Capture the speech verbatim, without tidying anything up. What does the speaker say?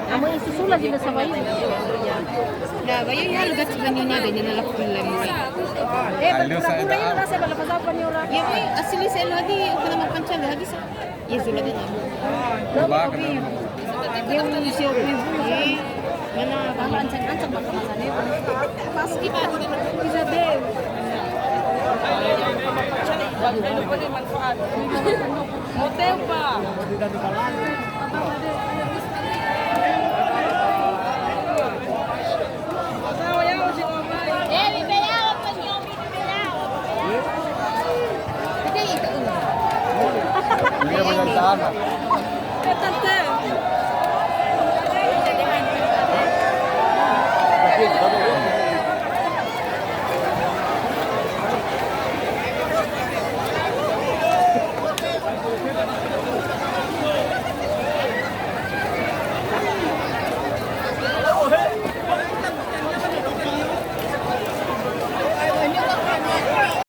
Amo isusu lagi na sabai. Na bayo ya lugat banyonya de na lakukan lagi. Eh, berpura-pura ya, rasa bala pasal banyonya. Ya, boy, asli saya lagi, aku nama pancal lagi sa. Iya, sudah dengar. Coba kenapa? Dia mengisi ibu. Mana? Kalau ancang-ancang bakal sana. Pas kita bisa deh. Hotel, Pak.